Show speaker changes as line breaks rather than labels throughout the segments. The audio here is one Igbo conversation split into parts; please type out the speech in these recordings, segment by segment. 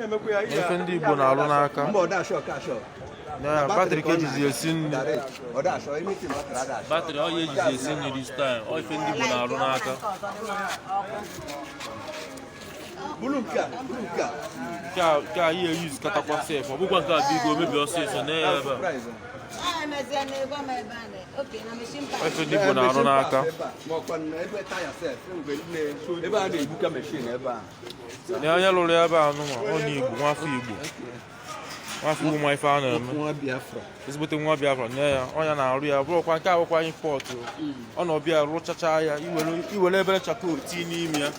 Ife ndị Igbo na-alụ n'aka. Na battery ka ejizi esi nri. Battery ọ ya ejizi esi nri this time. Ọ ife ndị Igbo na-alụ n'aka. Nke a ihe eyuzu katakwa sef. Ọ bụkwa nke a bụ igwe omebi ọsịsọ na ya ebe a. Ọ ife ndị Igbo na-arụ n'aka.
Ebe a na-egbuka machine ebe a.
Na onye lụrụ ya ebe a nụnwa, onye Igbo, nwafọ Igbo. Nwafọ Igbo ma ife a na-eme.
Nwa Biafra.
Ezigbote nwa Biafra nye ya, ọnya na-arụ ya, bụrụkwa nke awụkwa import. Ọ na ọbịa rụchacha ya, iwere ebere charcoal tinye n'ime ya,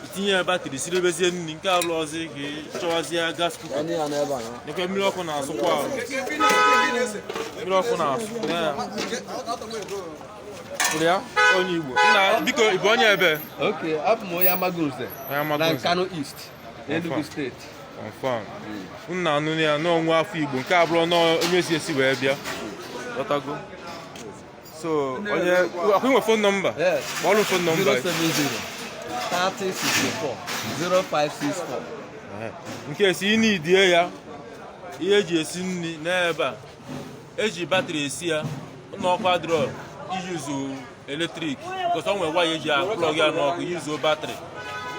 itinye ya battery, siribezie nri. Nke alụ ọzọ ka ị chọwazie gas cooker. Nekwe mmiri ọkụ na-asụkwa ahụ. Mmiri ọkụ na-asụ nye ya. Fụrụ ya, onye Igbo. Nna, biko, ị bụ onye ebe?
Okay, abụ m onye Amagunze.
Onye Amagunze.
Na Nkanu East, Enugu State.
Confirm. Nna anụ ya n'ọnwa afọ Igbo nke abụrụ na onye si esi wee bịa. Ghọtago? So onye akwụ inwe phone number?
Yes.
Kpọọrọ phone number.
070 30 64 0564.
Nke esi ị na-idie ya, ihe eji esi nri n'ebe a, eji battery esi ya n'ọkụ adịrọ iyuzu electric, because ọ nwere waya eji a-plug ya n'ọkụ, yuzuo battery,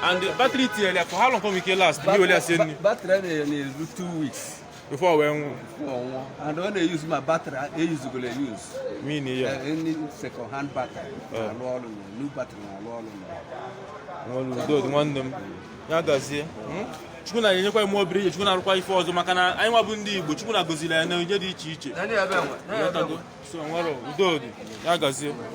and battery tinyere ya, for how long ka ọ nwere ike last ma iwere ya sie nri?
Battery na-eru 2 weeks.
Before wee nwụ.
Ọnwụọ. And ọ na-eyuzu ma battery eyuzugolo eyuzu.
Mean ya.
Any second hand battery na-alụ ọrụ na new battery na-alụ ọrụ na.
Nwere udo dị, nwanne m, ya gazie. Chukwu na-enyekwa ime obere ihe, Chukwu na-arụkwa ife ọzọ, maka na anyị nwa bụ ndị Igbo, Chukwu na-agozili anyị na onyinye dị iche iche. Ghọtago? So nwere udo dị, ya gazie.